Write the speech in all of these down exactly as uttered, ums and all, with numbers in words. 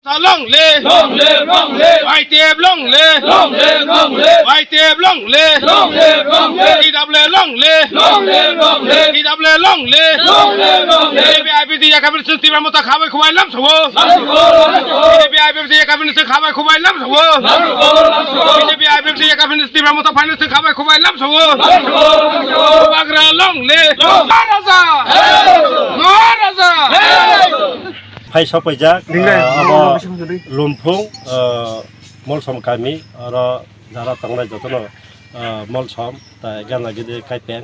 Long live! Long live, long live! Y T F long live! Long live, long live! Y T F long live! Long live, long live! T W A long live! Long live, long live! T W A long live! Long live, long live! B J P I P F T ya kabin sung Tipra Motha khabai khubai lam sabo. Lam sabo, lam sabo! B J P I P F T ya kabin sung khabai khubai lam sabo. Lam sabo, lam sabo! B J P I P F T ya kabin sung Tipra Motha final sung khabai khubai lam sabo. Lam sabo, lam sabo! Bubagra long live! Long live! Maharaja! Hey! Maharaja! Hey! Phai sokpaijak, Ningrai, ah, abo ningrai, ningrai. Lumphung, ah, Molsom kami, oro jara tongnai jotono, ah, Molsom, tai gana gede kaipeng,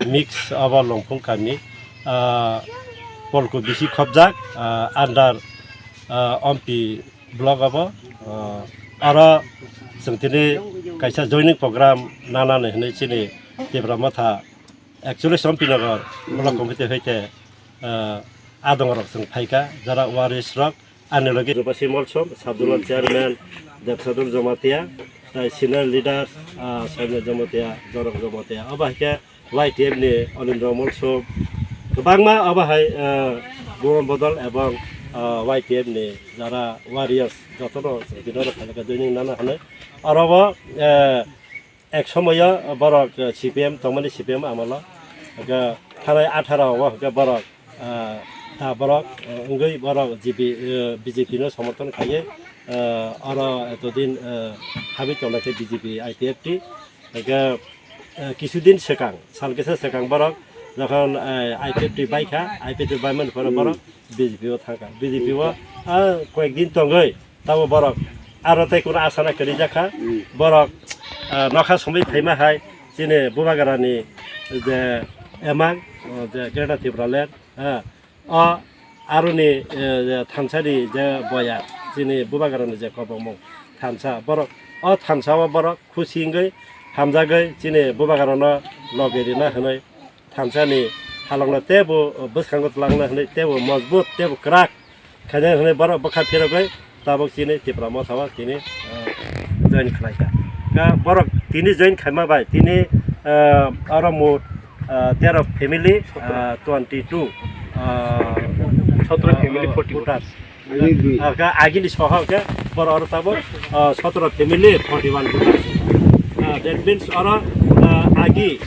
mix abo Lumphung kami, ah, polku bisi khopjak, ah, under, ah, Ompi block abo, ah, oro chwng tini kaisa joining program nanani hinwi chini Tipra Motha Actually, Sompinagar, block committee hoite, ah, adongrok chwng phaikha, jara waris rok, ani logi Rupasi Molsom, Sabdulal chairman, Debsadur Jamatia, tai senior leaders, ah, Soimya Jamatia, Jorok Jamatia, obo haikhe Y T F ni Anindra Molsom, kwbangma obo hai, ah, Bhuban Bodol ebong, ah, Y T F ni jara warriors, jotono chwng tini oro phaikha, joining nana hwnwi. Orobo, eh, Ek somoyo borok, eh, C P M tongmani, C P M amolo. Hwnkhe thanai atharo o hwnkhe borok, ah, ta borok, eh, wngwi borok G P, eh, B J P no somorthon khaiwi, eh, oro etodin, eh, habwi tongnai khe B J P I P F T. Hwnkhe, eh, kisudin swkang, sal kisa swkang borok jokhon, eh, I P F T baikha, I P F T baimani phoro borok B J P o thangkha. B J P o, ah, koyekdin tongwi Tamo borok aro tei kuno asana kwrwi jakha. Hmm. Borok, ah, nokha songwi phaima hai chini Bubagrani je emang, o je Greater Tipraland, ha, o aroni, eh, je thansani je boya chini Bubagrani je kobongmung thansa, borok o thansa o borok khusi wngwi hamjagwi chini Bubagrano logi rina hwnwi thansani halongno teibo bwskango twlangna hwnwi teibo mojbut teibo kwrak khaina hwnwi borok bwkha phirogwi tabuk chini Tipra Motha o tini, eh, join khlaikha. Ka borok tini join khaima bai tini, eh, oro mot, eh, tero family, eh, twenty two, eh, Sotro family, eh, forty one voters. Ani dui. Ah, ka agini soha ke bor oro tabuk, ah, sotro family forty one voters. Ah, that means oro, ah, agi,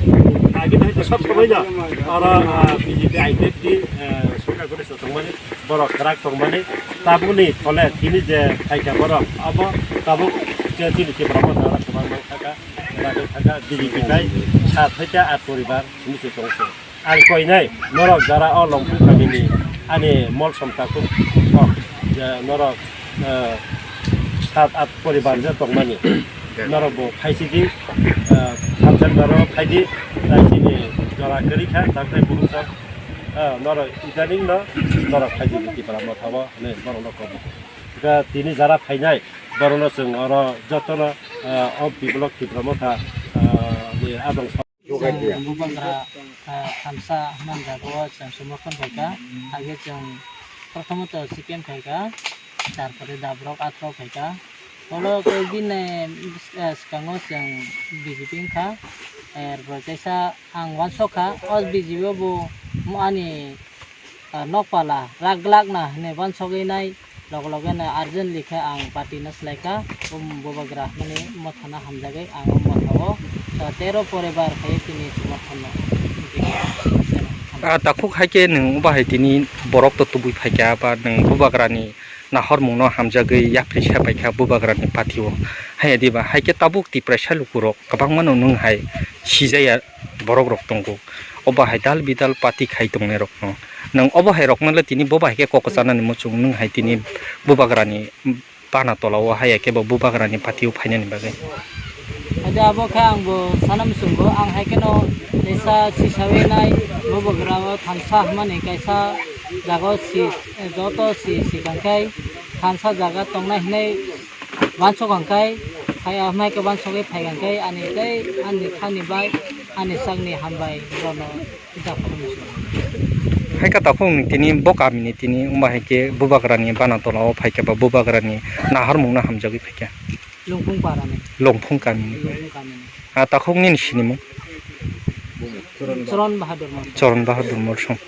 agi nai to sab sabai na. Oro, ah, B J P I P F T, ah, songkha guri sa tongmani, borok kwrak tongmani. Tabukni phole tini je phaikha borok, abo tabuk je chini Tipra Motha oro kwbang mang thaka, kwrak thaka, B J P tai sat hoite at poribar simi se tongse. Ang koinai norok jara o Longphung kamini ani Molsom takhuk sok je norok, eh, sat at poribar je tongmani. Norok bo phaisidi, eh, thamsa baro phaidi, tai chini jora kwrwi kha, takhai buhuksa, eh, norok idaning no norok phaidi Tipra Motha o hinwi borok no kobo. Ga tini jara phainai borok no chwng oro jotono, eh, o biblok Tipra Motha, eh, ni adong. Chwng Bubagra, ah, thamsa hwnmani jaga o chwng somorthon khaikha. Age chwng prothomot C P M khaikha, tarpore Dabrok, Atrok khaikha. Olo koi din, eh, eh, swkango chwng B J P wngkha. Erpore kaisa ang uansukha, o B J P o bo mo ani ah, nokpala rak glak na hinwi uansugwi nai, loge loge no urgently khe ang party no swlai kha, um, Bubagra hwnwi mothano hamjagwi ang o mothao, ah, tero poribar khe tini somorthon no. Ah, takhuk hai khe nwng bahai tini borok to tubui phaikha, ba nwng Bubagrani nahormungno hamjagwi yapri sa paikha Bubagrani party o. Hai diba, hai khe tabuk Tiprasa lukurok kwbangmano nwng hai sijaya. Borok rok tongo. O bahai dal bidal party khai tongnai rok no. Nwng o bahai rok no le tini bo bahai khe kok chanani muchung nwng hai tini Bubagrani bana tola o hai khe bo Bubagrani party o phainani bagwi. Ade abo khe ang bo sana muchungo, ang hai kheno teisa sisawi nai Bubagra o thansa hwnmani kaisa jaga o si, joto si, si tongkhai thansa jaga tongnai hinwi Wansuk hwnkhe, hai, ah, mai khe wansugwi phai hwnkhe, ani tei ani thani bai, ani sakni hambai bono japhuru muchung. Hai khe takhuk ni tini bo kamini tini wngba hai khe Bubagrani bana tola o phai khe ba Bubagrani naharmung no hamjagwi phai khe. Lungphung parani. Lungphung kamini. Lungphung kamini. Ah, takhuk nini sinimung? Choron Bahadur Mol. Choron Bahadur Mol song.